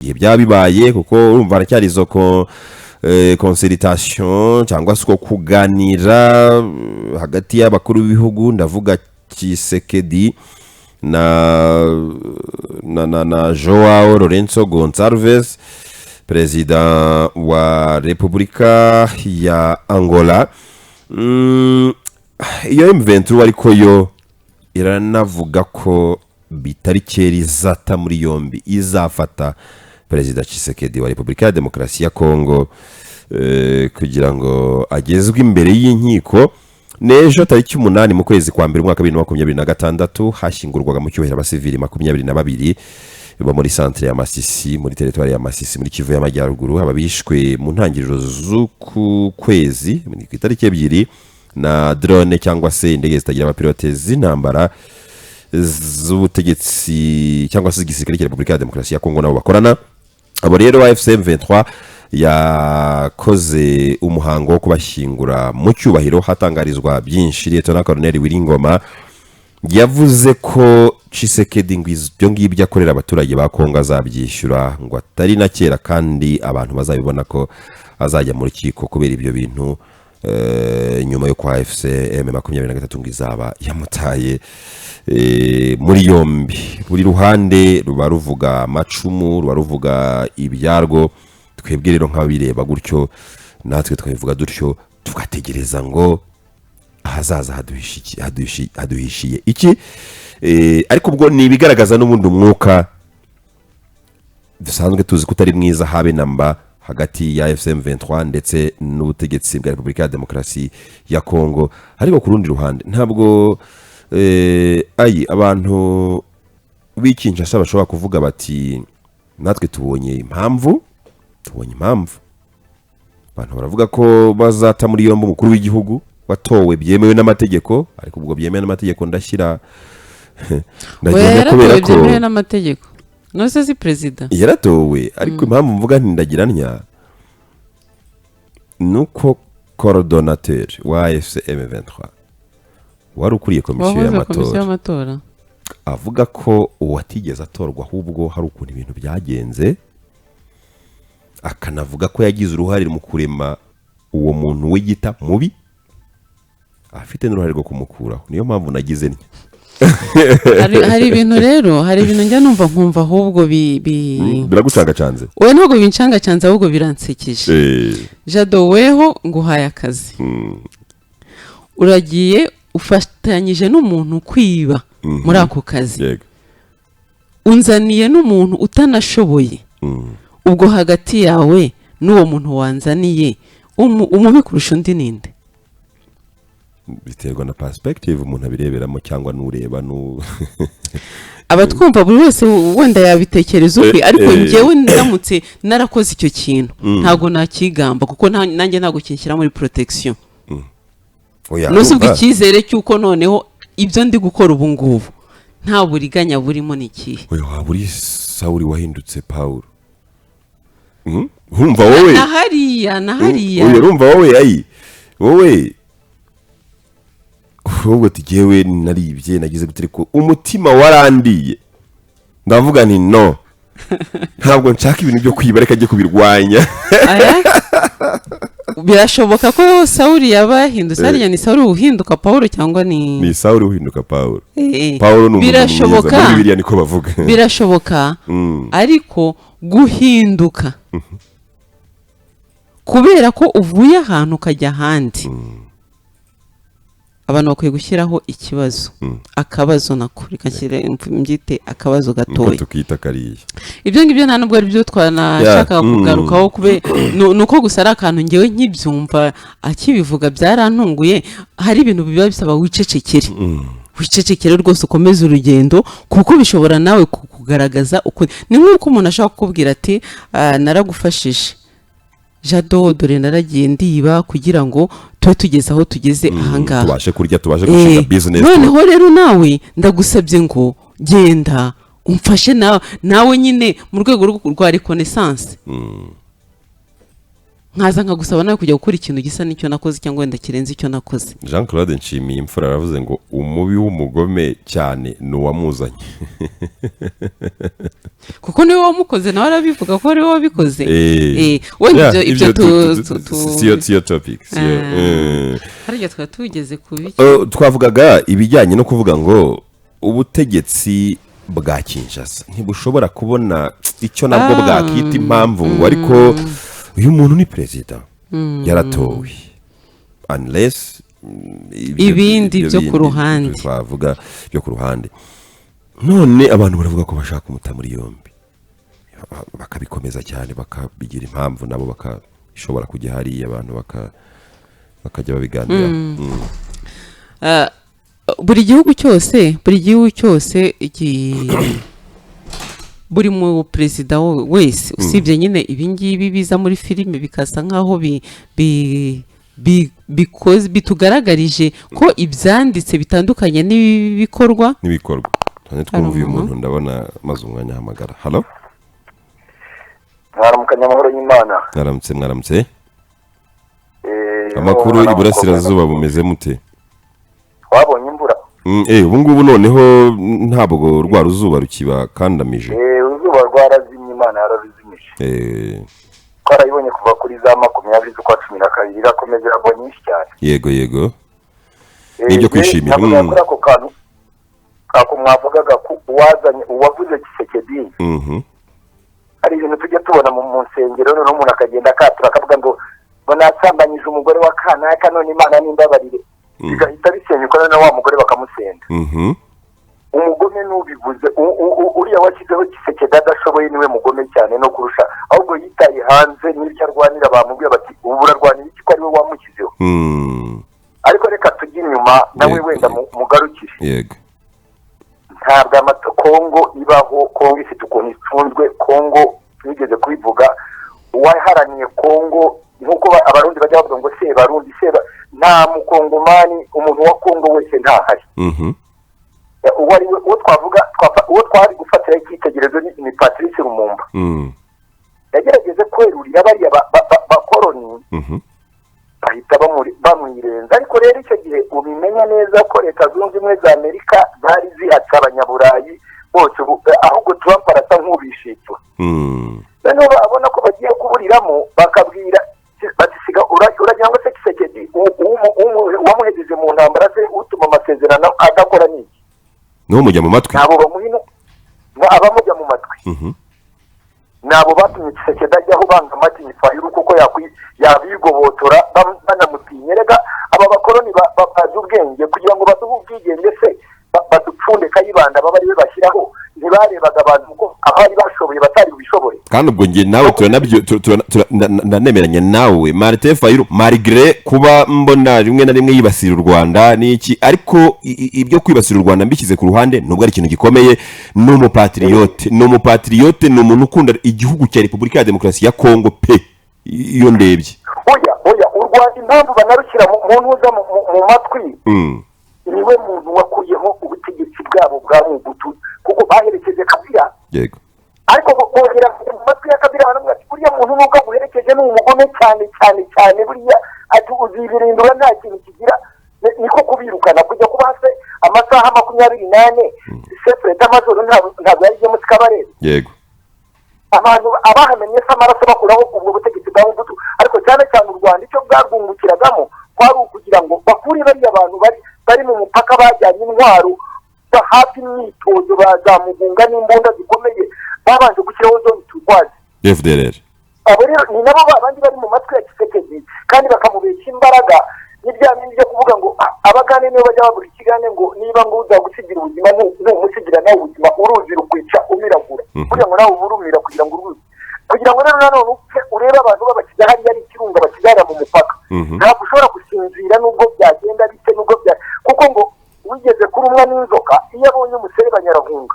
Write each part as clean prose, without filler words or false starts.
Igihe byaba bibaye, kuko urumva haracyari izo consultation cyangwa se uko kuganira hagati y'abakuru b'ibihugu, ndavuga Tshisekedi na Joao Lourenço Gonçalves, perezida wa Repubulika ya Angola. Iyo M23 ariko yo iranavuga ko bitari kera izata muri yombi, izafata Perezida Tshisekedi wa Repubulika ya Demokarasi ya Kongo kugira ngo agezwe imbere y'inkiko. N'ejo tariki 8 mu kwezi kwa mbere umwaka wa 2026 hashyingurwaga mu cyubahiro abasivili 22 bo muri centre ya Masisi, muri teritwari ya Masisi, muri Kivu y'Amajyaruguru. Aba bishwe mu ntangiriro z'uku kwezi, ni ku itariki 2, na drone cyangwa se indege zitagira abapilote z'intambara z'ubutegetsi cyangwa se igisirikare cya Repubulika ya Demokarasi ya Kongo nabo bakorana. Abo rero AFC M23 yakoze umuhango wo kubashyingura mu cyubahiro, hatangarizwa byinshi. Lieutenant Colonel Willy Ngoma yavuze ko Tshisekedi ngo ibyo ngibyo akorera abaturage ba Kongo azabyishyura, ngo atari na kera kandi abantu bazabibona ko azajya mu rukiko kubera ibyo bintu, nyuma yo kwa AFC M23 ngo izaba yamutaye muri yombi. Buri ruhande ruba ruvuga amacumu, ruba ruvuga ibyarwo. Twebwe rero nk'ababireba gutyo, natwe tukabivuga dutyo, tugategereza ngo ahazaza haduhishiye iki. Ariko ubwo ni ibigaragaza n'ubundi umwuka dusanzwe tuzi ko utari mwiza habe na mba hagati ya AFC M23 ndetse n'ubutegetsi bwa Repubulika ya Demokarasi ya Kongo. Ariko ku rundi ruhande ntabwo ayi abantu b'i Kinshasa bashobora kuvuga bati: "Natwe tubonye impamvu, tubonye impamvu." Abantu baravuga ko bazata muri yombi umukuru w'igihugu watowe byemewe n'amategeko, ariko ubwo byemewe n'amategeko ndashyira Oya, ndagenda yaratowe kubera ko byemewe n'amategeko, none si perezida? Yaratowe, ariko impamvu mvuga nti ndagira ntya ni uko coordonnateur wa AFC M23 wari ukuriye komisiyo wahoze komisiyo y'amatora y'amatora avuga ko uwatigeze atorwa, ahubwo hari ukuntu ibintu byagenze, akanavuga ko yagize uruhare mu kurema uwo muntu w'igita mubi, afite n'uruhare rwo kumukuraho. Niyo mpamvu nagize ntya. Hari ibintu rero, hari ibintu njya numva nkumva ahubwo bi Biragucangacanze? Oya, ntabwo bincangacanze, ahubwo biransekeje. Jado, weho nguhaye akazi, uragiye ufatanyije n'umuntu kwiba muri ako kazi, unzaniye n'umuntu utanashoboye. Ubwo hagati yawe n'uwo muntu wanzaniye, umubi kurusha undi ninde? Biterwa na perspective umuntu abireberamo cyangwa n'ureba n'u Abatwumva, buri wese wenda yabitekereza ukwe, ariko njyewe ndamutse narakoze icyo kintu ntabwo nakigamba, kuko nanjye ntabwo kinshyira muri protection. Oya, Nose ubwo urumva? icyizere cy'uko noneho ibyo ndi gukora ubu ngubu nta buriganya burimo ni ikihe? Oya, waba uri Sawuri wahindutse Pawulo. Urumva wowe Na hariya, na hariya. Oya, urumva wowe, ayi wowe ahubwo tugewe naribye, nagize gute, ariko umutima warandiye, ndavuga nti: "No, ntabwo nshaka ibintu byo kwiba, reka njye kubirwanya." Aya? Birashoboka ko Sawuri yaba yahindutse. Hariya ni Sawuri uhinduka Pawulo cyangwa ni Ni Sawuri uhinduka Pawulo. Pawulo ni umuntu mwiza. Birashoboka. Muri Bibiliya niko bavuga. Birashoboka, ariko guhinduka kubera ko uvuye ahantu ukajya ahandi, abantu bakwiye gushyiraho ikibazo, akabazo nako reka nshyire mbyite akabazo Niko gatoya. Tukita kariya. Ibyo ngibyo nta nubwo ari byo twanashakaga kugarukaho, ni uko gusa ari akantu ngewe nkibyumva akibivuga byarantunguye. Hari ibintu biba bisaba wicecekere, wicecekere rwose, ukomeze urugendo, kuko bishobora nawe kugaragaza ukuri. Ni nk'uko umuntu ashobora kukubwira ati: "Ah, naragufashije Jado, dore naragiye ndiba kugira ngo tube tugeze aho tugeze ahangaha, tubashe kurya, tubashe gushinga business." Noneho rero nawe ndagusabye ngo genda umfashe nawe nyine mu rwego rwa reconnaissance. Nkaza nkagusaba nawe kujya gukora ikintu gisa n'icyo nakoze cyangwa wenda kirenze icyo nakoze. Jean Claude Nshimiye Imfura aravuze ngo umubi w'umugome cyane ni uwamuzanye. Kuko niwe wamukoze, nawe arabivuga ko ariwe wabikoze. Wenda ibyo siyo topic, siyo. Ah. Harya twari tugeze ku biki? Twavugaga ibijyanye no kuvuga ngo ubutegetsi bwa Kinshasa ntibushobora kubona icyo nabwo bwakita impamvu, ngo ariko uyu muntu ni perezida, yaratowe, unless Ibindi ibyo byo ku bindi ruhande. Twavuga byo ku ruhande. None abantu baravuga ko bashaka kumuta muri yombi, bakabikomeza cyane, bakabigira impamvu, nabo bakashobora kujya hariya, abantu bakajya babiganiraho. Ah, buri gihugu cyose buri mu perezida wese, usibye nyine ibingibi biza muri filime bikasa nk'aho bikoze, bitugaragarije ko ibyanditse bitandukanye n'ibikorwa. N'ibikorwa cyane. Twumva uyu umuntu. Muntu ndabona maze umwanya ahamagara. Halo? Mwaramukanya amahoro y'Imana. Mwaramutse, mwaramutse. Amakuru iburasirazuba bumeze mute? Twabonye imvura. Ubu ngubu noneho ntabwo rwa ruzuba rukibakandamije. Uruzuba rwarazimye, Imana yararuzimije. Twarayibonye kuva kuri za 20 z'ukwa 12, irakomeza iragwa nyinshi cyane. Yego, Ni ibyo kwishimira. Navuga kuri ako kantu ako mwavugaga ko uwazanye, uwavuze Tshisekedi, hari ibintu tujya tubona mu nsengero, noneho umuntu akagenda akatura akavuga ngo nasambanyije umugore wa kanaka, none Imana nimbabarire, bigahita bisenyuka, noneho wa mugore bakamusenda. Umugome n'ubivuze, uriya washyizeho Tshisekedi adashoboye niwe mugome cyane no kurusha, ahubwo yitaye hanze n'ibyo arwanira, bamubwira bati: "Ubu urarwanira iki ko ari we wamushyizeho?" Ariko reka tujye inyuma nawe, wenda mugarukire. Ntabwo Kongo ibaho, Kongo ifite ukuntu ifunzwe. Kongo nigeze kubivuga, uwaharaniye Kongo nk'uko Abarundi bajya bavuga ngo Sebarundi, seba, nta mukongomani, umuntu wa Kongo wese ntahari. Uwo ari we, uwo twavuga, uwo twari gufatiraho icyitegererezo ni Patrice Lumumba. Yagerageje kwerurira bariya bakoroni, bahita bamwirenza. Ariko rero icyo gihe ubimenya neza ko Leta Zunze Ubumwe za Amerika zari zihatse abanyaburayi bose ubu, ahubwo Trump arasa nk'ubishitura. Noneho babona ko bagiye kuburiramo, bakabwira bati: "Siga." Uragira ngo se Tshisekedi wamuhejeje mu ntambara se, utuma amasezerano adakora n'iki? Niwo mujya mu matwi. Ntabwo bamuhino abamujya mu matwi. Nabo batumye Tshisekedi ajyaho, banga Martin Fayulu kuko yabigobotora, banamutinye. Rega aba bakoroni bazi ubwenge kugira ngo baduhe ubwigenge se, badupfunde Kayibanda baba ariwe bashyiraho, ntibarebaga abantu ko abari bashoboye batari bubishobore? Kandi ubwo njye nawe turanabyo ndanemeranya nawe. Martin Fayulu, malgré kuba mbona rimwe na rimwe yibasira u Rwanda n'iki, ariko ibyo kwibasira u Rwanda mbishyize ku ruhande, nubwo ari ikintu gikomeye, ni umupatriote, ni umupatriote, ni umuntu ukunda igihugu cya Repubulika ya Demokarasi ya Kongo pe, iyo ndebye. Oya, oya, u Rwanda impamvu banarushyira mu ntuza mu matwi, niwe muntu wakuyeho ubutegetsi bwabo bwa Mobutu, kuko baherekeje Kabila. Ariko bongera mu matwi ya Kabila baravuga ati: "Buriya muntu nubwo aguherekeje ni umugome cyane cyane cyane, buriya ati uzibirindura nta kintu kigira." Niko kubirukana kujya kuba se amasaha 24 chef d'état-major ntabwo yari James Kabarebe. Abantu abahamenye se amaraso bakuraho ubwo butegetsi bwa Mobutu. Ariko cyane cyane u Rwanda icyo bwarwungukiragamo kwari ukugira ngo bakure bariya bantu bari mu mupaka bajyanye intwaro, bahabwa imyitozo, bazamugunga n'imbunda zikomeye, babanje gushyiraho zone turquoise. FDLR. Abo rero ni nabo ba bandi bari mu matwi ya Tshisekedi kandi bakamubeshya imbaraga. Ni bya bindi byo kuvuga ngo abagande nibo bajya bagura ikigande, ngo niba ngo uzagusigira ubuzima ntumusigira nawe ubuzima, uruzi rukwica umiragura. Kugira ngo nawe uburumira kugira ngo uruzi, kugira ngo rero nanone upfe urebe abantu babakiza hariya ari ikirunga bakigana mu mupaka. Ntabwo ushobora gusinzira nubwo byagenda bite, nubwo bya kuko ngo wigeze kurumwa n'inzoka, iyo abonye umuserebanya arahunga.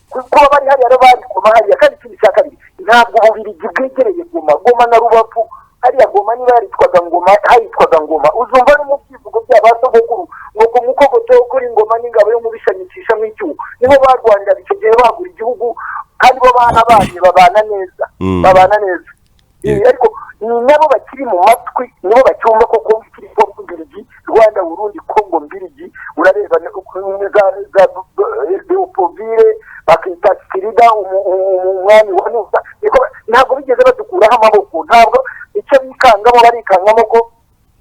Kuba bari hariya rero bari Goma hariya. Kandi ikindi cya kabiri, ntabwo Ububirigi bwegereye Goma, Goma na Rubavu hariya. Goma niba yaritwaga Ngoma, haritwaga Ngoma, uzumva no mu byivugo bya ba sogokuru ngo ku mukogoto kuri ngoma n'ingabo yo mubishanyicisha nk'icyuho, niho barwaniraga icyo gihe bagura igihugu, kandi bo barabanye, babana neza. Babana neza. Ariko ni nabo bakiri mu matwi, nibo bacyumva ko Kongo ikiri Kongo Mbirigi, Rwanda, Burundi, Kongo Mbirigi. Urareba za Leopoldville bakita Kirida umwami wa Nusa. Ntabwo bigeze badukuraho amaboko, ntabwo icyo bikangamo barikangamo ko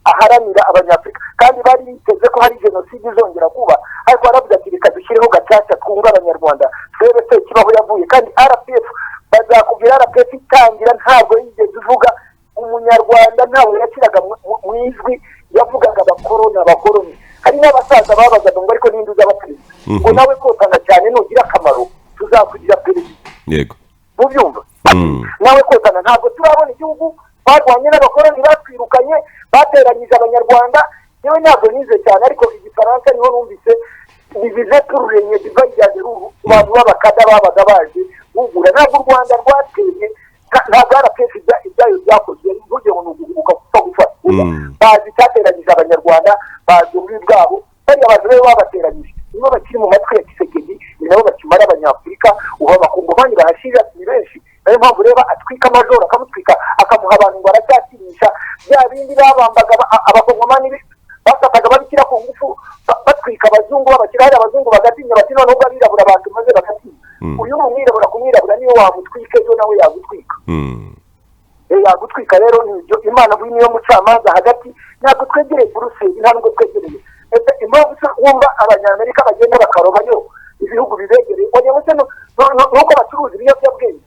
aharanira Abanyafurika, kandi bari biteze ko hari jenoside izongera kuba, ariko baravuga ati reka dushyireho gacaca twunga Abanyarwanda turebe se ikibaho yavuye. Kandi RPF bazakubwira, RPF itangira ntabwo yigeze ivuga Umunyarwanda, ntabwo yakiraga mu ijwi, yavugaga abakoroni abakoroni. Hari n'abasaza babazaga ngo ariko ninde uzaba perezida, ngo nawe kotana cyane nugira akamaro tuzakugira perezida. Yego, mubyumva nawe kotana. Ntabwo turabona igihugu barwanye n'abakoroni batwirukanye, bateranyije Abanyarwanda. Yewe ntabwo nize cyane, ariko igifaransa niho numvise diviser pour régner, divide and rule. Abantu b'abakada babaga baje bugura. Ntabwo u Rwanda rwateye, ntabwo RPF ibyayo byakozwe ntugire ngo ni uguhubuka gupfa gufata. Bazi icyateranyije Abanyarwanda, bazi ububi bwabo. Bariya bantu rero babateranyije nibo bakiri mu matwi ya Tshisekedi, ni nabo bakimara Abanyafurika. Ubu Abakongomani bahashira ni benshi. Niyo mpamvu reba atwika majoro, akamutwika, akamuha abantu ngo aracyatinyisha bya bindi babambaga Abakongomani bafataga babikira ku ngufu, batwika abazungu, babashyira hariya, abazungu bagatinya bati noneho ubwo abirabura abantu maze bagatinya. Uyu ni umwirabura ku mwirabura, niyo wamutwika ejo nawe yagutwika. Yagutwika. Rero nibyo, Imana niyo mucamanza hagati. Ntabwo twegereye Buruseli, nta nubwo twegereye. Ese impamvu se wumva Abanyamerika bagenda bakarobayo ibihugu bibegereye, wagira se nuko bacuruza ibiyobyabwenge?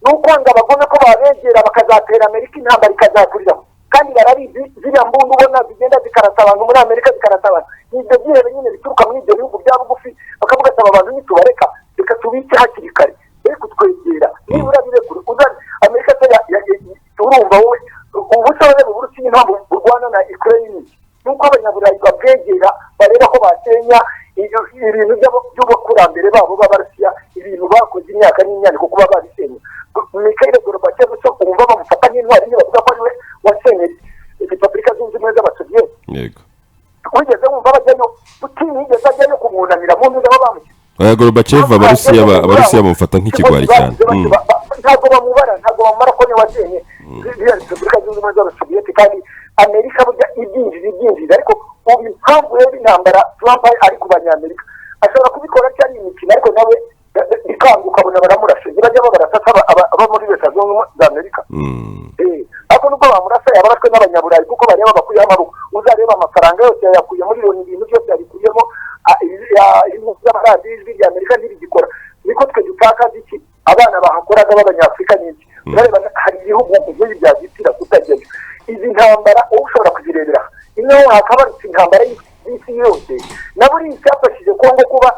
Ni ukwanga abagome ko babegera bakazatera Amerika, intambara ikazakuriraho. Kandi barabizi, ziriya mbunda ubona zigenda zikarasa abantu muri Amerika, zikarasa abantu, ni ibyo byihebe nyine bituruka muri ibyo bihugu bya bugufi. Bakavuga ati aba bantu nitubareka, reka tubike hakiri kare, be kutwegera, nibura bibe kure. Amerika se urumva wowe ubusobanuro Uburusiya impamvu burwana na Ukraine nuko Abanyaburayi babwegera, bareba ko basenya ibintu by'abakurambere babo b'Abarusiya, ibintu bakoze imyaka n'imyaniko kuba babisenya. Mikhail Gorbachev se wumva bamufata nk'intwari, bavuga ko ariwe wasenye Repubulika Zunze Ubumwe z'Abasoviyeti? Yego. Wigeze wumva bajyayo? Putin yigeze ajyayo kumwunamira mu ntuza aho bamushyize? Oya, Gorbachev Abarusiya bamufata nk'ikigwari cyane. Ntabwo bamubara, ntabwo bamubara ko niwe wasenye ziriya Repubulika Zunze Ubumwe z'Abasoviyeti. Kandi Amerika burya ibyinjiza ibyinjiza. Ariko ubu impamvu rero intambara Trump ari ku Banyamerika, ashobora kubikora cyari imikino, ariko nawe bikanga ukabona baramurashe. Ntibajya babarasa aba muri Leta Zunze Ubumwe za Amerika? Ariko nubwo bamurasa yabarashwe n'Abanyaburayi, kuko bareba bakuyeho amaboko. Uzareba amafaranga yose yayakuye muri Loni, ibintu byose yabikuyemo, z'amaradiyo, Ijwi rya Amerika ntibigikora. Niko twe dutakaza iki? Abana bahakoraga b'Abanyafurika n'iki? Urareba hari ibihugu nk'ibi byazitira kutajyayo. Izi ntambara wowe ushobora kuzirebera noneho hakabarutse intambara y'isi yose, na buriya icyafashije Kongo kuba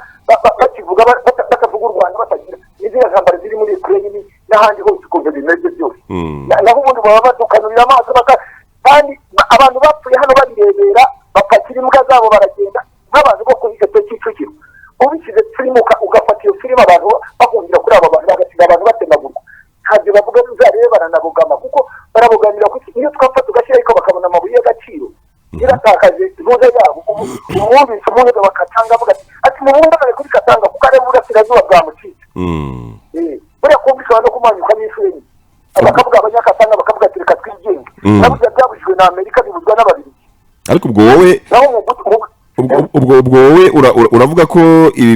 bakivuga batavuga u Rwanda, batagira n'iziriya ntambara ziri muri Ukraine n'ahandi hose ukuntu bimeze byose. Naho ubundi baba badukanurira amaso, kandi abantu bapfuye hano babirebera, bapakira imbwa zabo baragenda, nk'abantu bo kuri gato Kicukiro. Ubishyize filime, ugafata iyo filime, abantu bahungira kuri aba bantu, bagasiga abantu batemagurwa, ntabyo bavuga. Uzarebe baranabogama, kuko barabogamira kuki? Iyo twapfa tugashyira, ariko bakabona amabuye y'agaciro ntibatakaze intuza yabo. Umwumvise umuhuza bakatanga avuga ati mubungabane kuri Katanga, kuko ari burasirazuba bwamucitse. Buriya kumva ishobora no kumanyuka n'inshuro enye. Bakavuga Abanyakatanga bakavuga ati reka twigenge. Naburya byabujijwe na Amerika, bibuzwa n'Ababiligi. Ariko ubwo wowe naho ubwo wowe uravuga ko ibi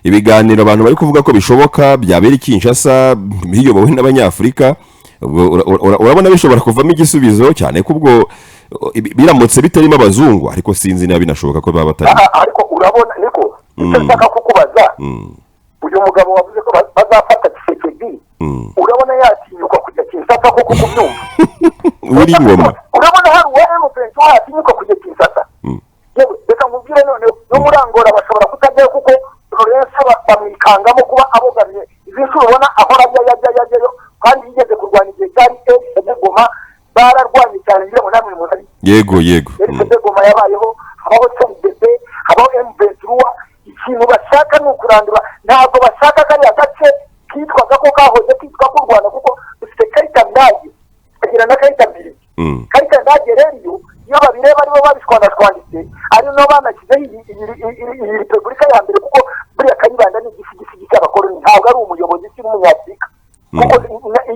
biganiro abantu bari kuvuga ko bishoboka byabera i Kinshasa biyobowe n'Abanyafurika, ubwo urabona bishobora kuvamo igisubizo, cyane ko ubwo biramutse bitarimo abazungu, ariko sinzi niba binashoboka ko baba batarimo. Ariko urabona niko icyo nshaka kukubaza, uyu mugabo wavuze ko bazafata Tshisekedi, urabona yatinyuka kujya Kinshasa koko kubyumva? Uri ingoma. Urabona hari uwa M23 yatinyuka kujya Kinshasa? Yewe, reka nkubwire, noneho no muri Angola bashobora kutajyayo, kuko Lourenço bamwikangamo kuba abogamye. Izi nshuro ubona ahora ajyayo ajyayo ajyayo, kandi yigeze kurwanya igihe cyari RCD Goma, bararwanye cyane, ngira ngo namwe murabizi. Yego. RCD Goma yabayeho, habaho CNDP, habaho M23. Ikintu bashaka ni ukurandura, ntabwo bashaka kariya gace kitwaga ko kahoze kitwa k'u Rwanda, kuko dufite karita ndage, tukagira na karita mbiri. Karita ndage rero iyo babireba aribo babishwanashwanditse, ari no banashyizeho iyi repubulika ya mbere, kuko buriya Kayibanda ni igisigisigi cy'abakoloni, ntabwo ari umuyobozi, si n'Umunyafurika, kuko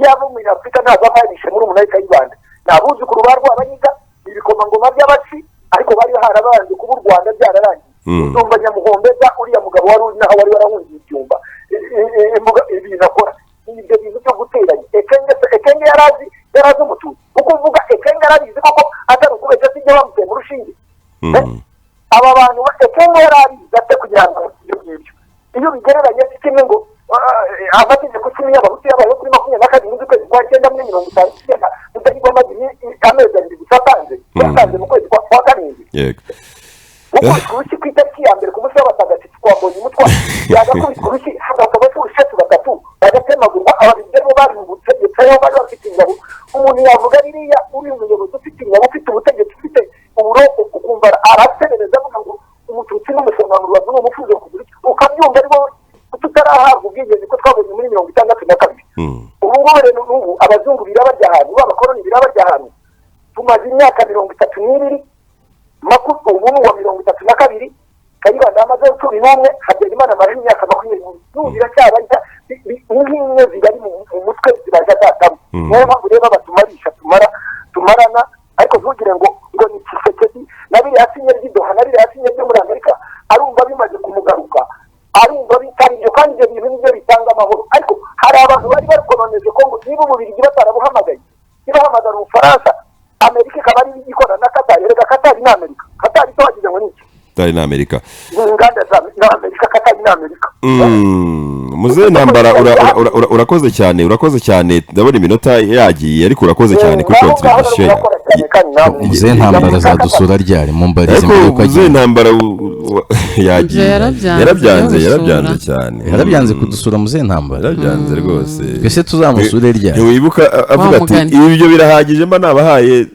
Niyo ava muri Afurika, ntabwo ava yarishe muri umunani Kayibanda, ni abuzukuru ba Rwabanyiga, ibikomangoma by'abaci, ariko bari harabanje kuba u Rwanda byararangiye. Uzumva Nyamuhombeza, uriya mugabo wari uri naho wari warahungiye ibyumba, ibintu akora ni ibyo bintu byo guteranya. Ekenge se, Ekenge yarazi Umututsi uko uvuga. Ekenge arabizi koko, atari ukubeshya, sibyo bamuteye mu rushinge? Aba bantu Ekenge yarabizi ate kugira ngo ibyo ngibyo iyo bigereranye si kimwe, ngo amategeko 10 y'Abahutu yabayeho kuri 22 z'ukwezi kwa cyenda muri 59, Rudahigwa amaze amezi 2 gusa atanze, yatanze mu kwezi kwa karindwi. Gukubitwa urushyi ku itariki ya mbere, ku munsi w'abatagatifu, kwa Mbonyumutwa, yagakubitwa urushyi hagapfa abafushatu batatu, bagatemagurwa. Ababiligi aribo bari mu butegetsi, aribo bari bafite ingabo. Umuntu yavuga biriya, uri umuyobozi ufite ingabo, ufite ubutegetsi, ufite uburoko, ukumva araserereza avuga ngo Umututsi n'umusonga mu Rubavu ni umufuzo kugura iki, ukabyumva ari wowe tutarahabwa ubwigenge, ko twabonye muri 62. Ubu ngubu rero, n'ubu abazungu birabarya ahantu, b'abakoroni birabarya ahantu. Tumaze imyaka 32, ubu ni uwa 32. Kayibanda amaze 11, Habyarimana amaze imyaka 21, n'ubu biracyabarya, nk'imwe zibari mu mutwe zibajagatamo. Niyo mpamvu rero batumarisha, tumara tumarana. Ariko ntugire ngo ni Tshisekedi na biriya sinye ry'i Doha na biriya sinye ryo muri Amerika, arumva bimaze kumugaruka, arumva bitari ibyo. Kandi ibyo bintu nibyo bitanga amahoro. Ariko hari abantu bari barikoloneje Kongo. Niba Ububirigi batarabuhamagaye, nibahamagara Ubufaransa, Amerika ikaba ari ikora na Katari. Erega Katari ni Amerika. Katari cyo wagize ngo ni iki? Katari ni Amerika. Ni inganda za ni Amerika. Katari ni Amerika. Muzehe Ntambara, urakoze cyane, urakoze cyane. Ndabona iminota yagiye, ariko urakoze cyane kuri Naho ngaho contribution yawe. murakora cyane kandi namwe. Muzehe Ntambara azadusura ryari? Mumbarize Ariko mbere yuko muzehe agiye. Ntambara yagiye. Ibyo yarabyanze, Yarabyanze. yo Yarabyanze gusura. cyane. Yarabyanze kudusura, muzehe Ntambara? Yarabyanze rwose. Twese tuzamusure ryari? Ntiwibuka avuga Wa ati mugani. "Ibyo birahagije, mba nabahaye."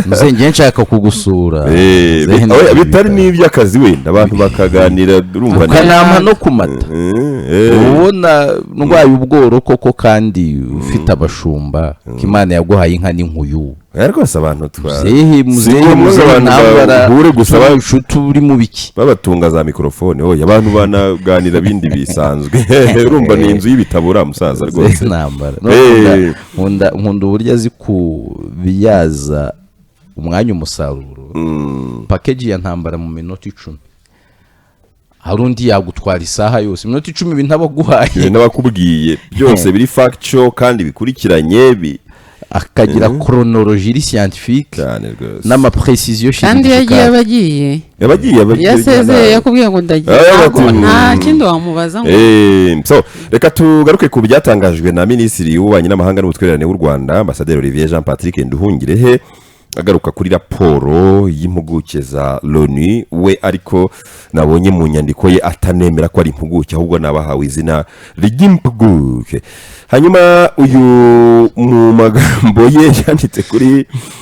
Muzehe, ngiye nshaka kugusura. Eh, Muzehe, oya, bitari ntabwo n'iby'akazi, wenda abantu bakaganira, urumva ukanampa no ku mata. Ubona ndwaye ubworo koko, kandi ufite abashumba, ko Imana yaguhaye inka n'inkuyu. Oya, rwose abantu twa Muzehe, Si muzehe, ngombwa ngo muzehe abantu Ntambara, bahure gusa inshuti, uri mu biki? babatunga za mikorofone. Oya, abantu banaganira bindi bisanzwe. Urumva ni inzu y'ibitabo uriya musaza Muzehe rwose. Ntambara. Nkunda uburyo azi kubyaza umwanya umusaruro. Package ya Ntambara mu minota 10, hari undi yagutwara isaha yose. Iminota 10 ibintu aba aguhaye. N'abakubwiye byose biri factual kandi bikurikiranye Akagira chronologie iri scientifique Cyane rwose. n'amaprécision. Kandi iyo agiye aba agiye. Yabagiye. Iyo asezeye, yakubwiye ngo ndagiye, Ah, nta kindi wamubaza ngo So reka tugaruke ku byatangajwe na Minisitiri w'Ububanyi n'Amahanga n'Ubutwererane w'u Rwanda, Ambasaderi Olivier Jean Patrick Nduhungirehe, agaruka kuri raporo y'impuguke za Loni. We ariko nabonye mu nyandiko ye atanemera ko ari impuguke, ahubwo nabahawe izina ry'impuguke. Hanyuma uyu mu magambo ye yanditse kuri